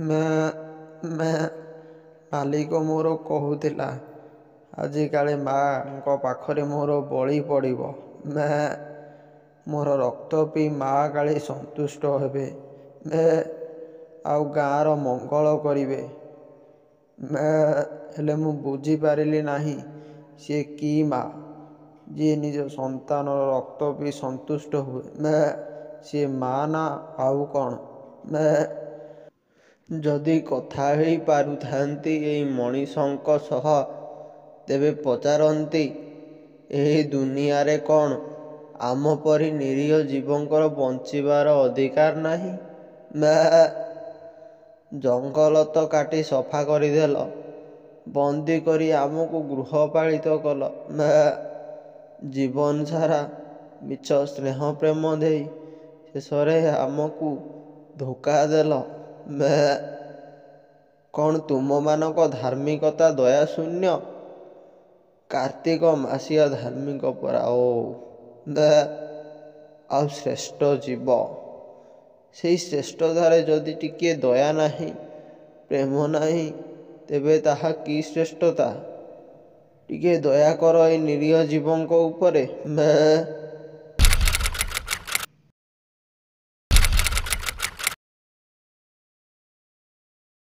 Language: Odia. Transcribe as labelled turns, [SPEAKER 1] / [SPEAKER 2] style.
[SPEAKER 1] ମେଁ ମେଁ। ମାଲିକ ମୋର କହୁଥିଲା, ଆଜି କାଳେ ମା'ଙ୍କ ପାଖରେ ମୋର ବଳି ପଡ଼ିବ। ମେଁ। ମୋର ରକ୍ତ ପିଇ ମା କାଳେ ସନ୍ତୁଷ୍ଟ ହେବେ। ମେଁ। ଆଉ ଗାଁର ମଙ୍ଗଳ କରିବେ। ମେଁ। ହେଲେ ମୁଁ ବୁଝିପାରିଲି ନାହିଁ ସିଏ କି ମା, ଯିଏ ନିଜ ସନ୍ତାନର ରକ୍ତ ପିଇ ସନ୍ତୁଷ୍ଟ ହୁଏ। ମେଁ। ସିଏ ମା ନା ଆଉ କ'ଣ? ମେଁ। ଯଦି କଥା ହେଇ ପାରୁଥାନ୍ତି ଏଇ ମଣିଷଙ୍କ ସହ, ତେବେ ପଚାରନ୍ତି, ଏହି ଦୁନିଆରେ କ'ଣ ଆମ ପରି ନିରୀହ ଜୀବଙ୍କର ବଞ୍ଚିବାର ଅଧିକାର ନାହିଁ? ମେଁ। ଜଙ୍ଗଲ ତ କାଟି ସଫା କରିଦେଲ, ବନ୍ଦୀ କରି ଆମକୁ ଗୃହପାଳିତ କଲ। ମେଁ। ଜୀବନସାରା ମିଛ ସ୍ନେହ ପ୍ରେମ ଦେଇ ଶେଷରେ ଆମକୁ ଧୋକା ଦେଲ। ମେଁ। କ'ଣ ତୁମମାନଙ୍କ ଧାର୍ମିକତା ଦୟାଶୂନ୍ୟ? କାର୍ତ୍ତିକ ମାସିଆ ଧାର୍ମିକ ପରା ଓ ମେଁ। ଆଉ ଶ୍ରେଷ୍ଠ ଜୀବ। ସେଇ ଶ୍ରେଷ୍ଠତାରେ ଯଦି ଟିକିଏ ଦୟା ନାହିଁ, ପ୍ରେମ ନାହିଁ, ତେବେ ତାହା କି ଶ୍ରେଷ୍ଠତା? ଟିକିଏ ଦୟା କର ଏଇ ନିରୀହ ଜୀବଙ୍କ ଉପରେ। ମେଁ।